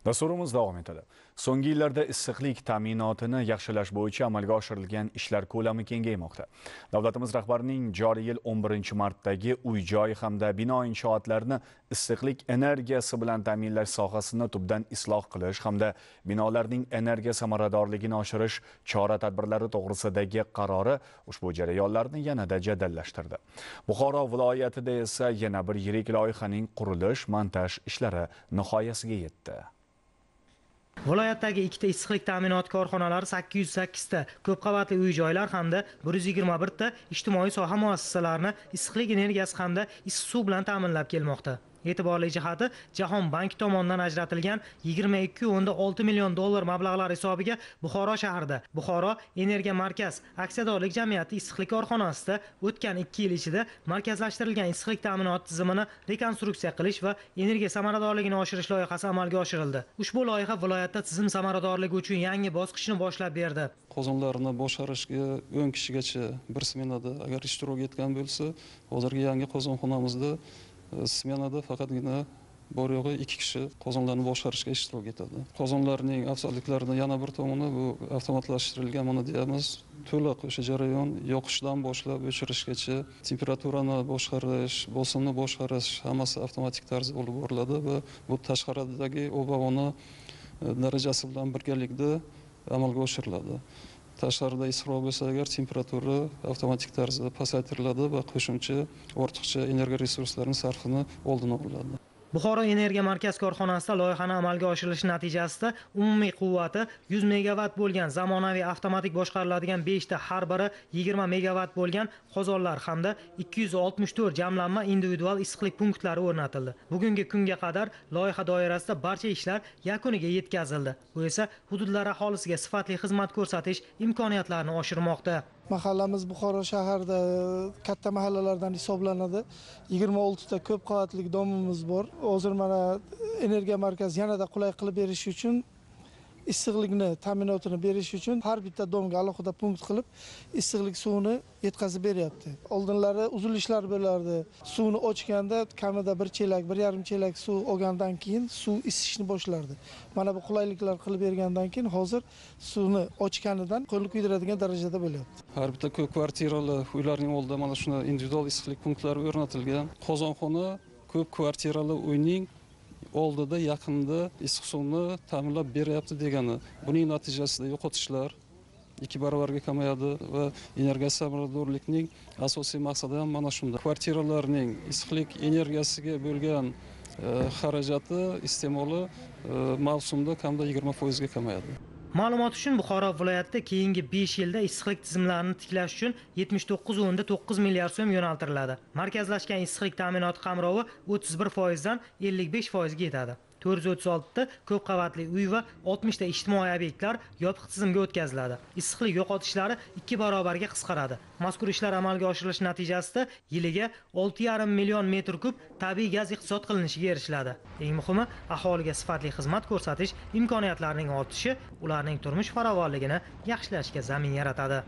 Dasturimiz davom etadi. So'nggi yillarda issiqlik ta'minotini yaxshilash bo'yicha amalga oshirilgan ishlar ko'lami kengaymoqda. Davlatimiz rahbarining joriy yil 11-martdagi uy-joy hamda bino inshootlarini issiqlik energiyasi bilan ta'minlash sohasini tubdan isloh qilish hamda binolarning energiya samaradorligini oshirish chora-tadbirlari to'g'risidagi qarori ushbu jarayonlarni yanada jadallashtirdi. Buxoro viloyatida esa yana bir yirik loyihaning qurilish, montaj ishlari nihoyasiga yetdi. Viloyatdagi ikkita issiqlik ta'minoti korxonalari 808 ta ko'p qavatli uy-joylar hamda 121 ta ijtimoiy soha muassasalarini issiqlik energiyasi hamda issiq suv bilan ta'minlab kelmoqda. E'tiborli jihati, Jahon banki tomonidan ajratilgan 22,6 million dollar mablag'lar hisobiga Buxoro shahrida Buxoro Energiya Markaz aksiyadorlik jamiyati issiqlik korxonasida o'tgan 2 yil ichida markazlashtirilgan issiqlik ta'minoti tizimini rekonstruksiya qilish va energiya samaradorligini oshirish loyihasi amalga oshirildi. Ushbu loyiha viloyatda tizim samaradorligi uchun yangi bosqichni boshlab berdi. Qozonlarni boshqarishga 10 kishigacha bir smenada agar ishtirok etgan bo'lsa, hozirgi yangi qozonxonamizda smenada faqatgina bor yo'g'i 2 kishi qozonlarni boshqarishga ishtirok etadi. Qozonlarning afzalliklarini yana bir tomoni bu avtomatlashtirilgan, mana deyamiz, to'liq o'sha jarayon yoqishdan boshlab o'chirishgacha temperaturani boshqarish, bosimni boshqarish hammasi avtomatik tarzda olib boriladi va bu tashqaridagi ob-havoni darajasi bilan birgalikda amalga oshiriladi. Tashqarida issiqroq bo'lsa agar temperatura avtomatik tarzda pasaytiriladi va qo'shimcha ortiqcha energiya resurslarining sarfini oldini oladi. Buxoro Energiya Markaz korxonasida loyihani amalga oshirilishi natijasida umumiy quvvati 100 megavatt bo'lgan zamonaviy avtomatik boshqariladigan 5 ta har biri 20 megavatt bo'lgan qozonlar hamda 264 jamlanma individual issiqlik punktlari o'rnatildi. Bugungi kunga qadar loyiha doirasida barcha ishlar yakuniga yetkazildi. Bu esa hududlar aholisiga sifatli xizmat ko'rsatish imkoniyatlarini oshirmoqda. Mahallamiz Buxoro shahrida katta mahallalardan hisoblanadi. 26 ta ko'p qavatli domimiz bor. Hozir mana energiya markazi yanada qulay qilib berish uchun issiqlikni ta'minotini berish uchun har bitta domga alohida punkt qilib issiqlik suvini yetkazib beryapti. Oldinlari uzilishlar bo'lardi. Suvni ochganda kamida bir chelak, 1,5 chelak suv olgandan keyin suv isishni boshlardi. Mana bu qulayliklar qilib bergandan keyin hozir suvni ochganidan qo'lni kuydiradigan darajada bo'lyapti. Har bitta ko'p kvartirali uylarning oldida mana shuni individual issiqlik punktlari o'rnatilgan. Qozonxona ko'p kvartirali uyning oldida yaqinda issiq suvni ta'minlab beryapti degani. Buning natijasida yo'qotishlar 2 barobarga kamayadi va energiya samaradorlikning asosiy maqsadi ham mana shunda. Kvartiralarning issiqlik energiyasiga bo'lgan xarajati, iste'moli mavsumda kamida 20% ga kamayadi. Ma'lumot uchun, Buxoro viloyatida keyingi 5 yilda issiqlik tizimlarini tiklash uchun 79,9 milliard so'm yo'naltiriladi. Markazlashgan issiqlik ta'minoti qamrovi 31% dan 55% ga yetadi. 436 ta ko'p qavatli uy va 60 ta ijtimoiy obyektlar yopiq tizimga o'tkaziladi. Issiqlik yo'qotishlari 2 barobarga qisqaradi. Mazkur ishlar amalga oshirilishi natijasida yiliga 6,5 million metr kub tabiiy gaz iqtisod qilinishiga erishiladi. Eng muhimi, aholiga sifatli xizmat ko'rsatish imkoniyatlarining ortishi ularning turmush farovonligini yaxshilashga zamin yaratadi.